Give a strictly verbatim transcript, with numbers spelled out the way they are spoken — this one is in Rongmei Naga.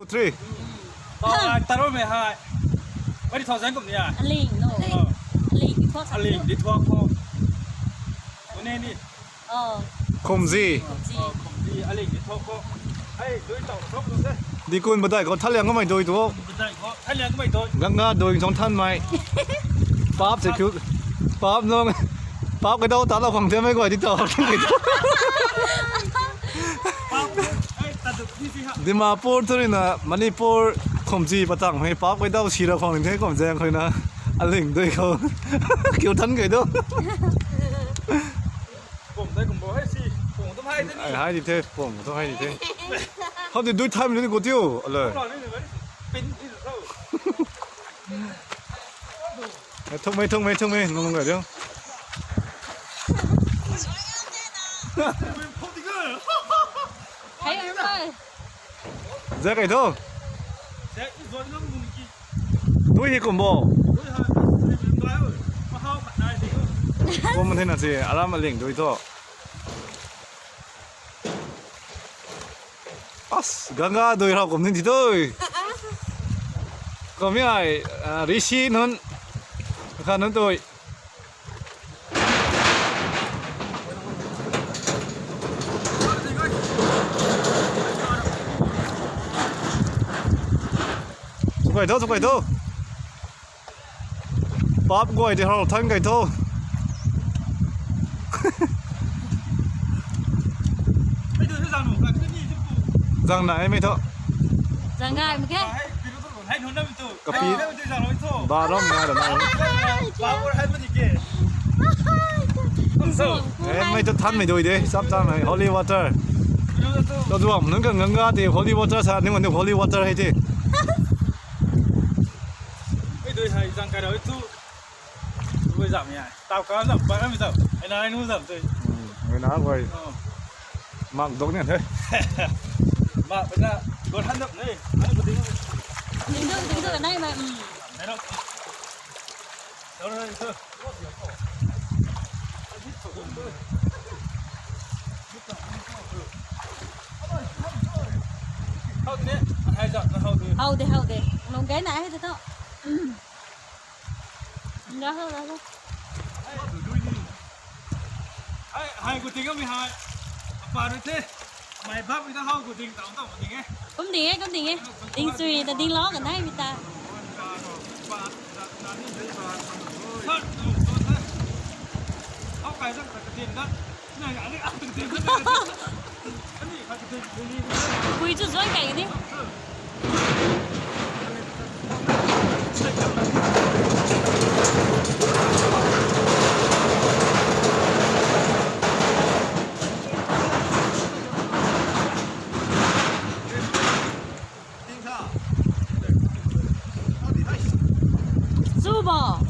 Three. Tau ai taro mei hai. Wari thousand kum ni ai. Aling no. Oh. Aling di thuak sa. Aling di thuak ko. Une ni. Oh. Khumzi. Khumzi. Oh, khumzi. Aling di thuak ko. Hei, dui tau thuak ko se. Di kun badai ko thaliang ko mai dui tu. Badai ko thaliang ko mai dui. Ganga dui thong than mai. Pap se kyu. Pap nong. Pap kai dau ta la khang the mai ko di tau. Pap. Hei, ta du ni si ha. Dimapur thuri na Manipur khumzi patang hei pap kai dau si ra khang the khumzi khoi na aling dui khou. Kiu than kai do. Pum dai kum bo hai si. Pum tu hai de ni. Ai, hai di the, pum tu hai di the. How did do time ni ko tiu? Alo. Pum ni ni pin ni so. Ai, thuk mei, thuk mei, thuk mei, nung nung kai tiu. Hey, everybody. Zek kai tho. Zek i zoi nang mun ki. Dui hi kum bo. Dui ha, dui kum dai o. Mahau khat nai di o. Kum thei na si, aram aling dui tho. As, Ganga dui rau kum ni di dui. Kum ni ai, ah, Rishi nun. Kha nun dui. Chukai tho, chukai tho. Pap guay di hau thang kai tho. Zang na ai mei tho. Zang ngai mei khe. Kapi. Ba ram na da na. Eh, mei tu than mei dui de, sap than mei, holy water. Tu tu am nunc kan Ganga ti holy water sa, ning wan tu holy water hei ti. Mei dui hei zang kai rau tu. Dui zam ya. Tau ka zam, pa mi zam. Ai na ai nu zam tu. Hmm, ai na guay. Oh. Mak dok ni the. Mak na, gol han dok ni. Ai ko ding. Ding dok, ding dok nai mai. Hmm. Nai dok. Dok nai tu. Hau de, hai zat na hau de. Hau de, hau de. Nung gay na hai de to. Nga hau, nga hau. Hai, hai, gu ting mi hai. Apa ru the. Mai bap mi ta hau gu ting tau tau ting e. Kum ding e, kum ding e. Ding sui na ding lo ka nai mi ta. Pui chu zuan kai ni. Zubo.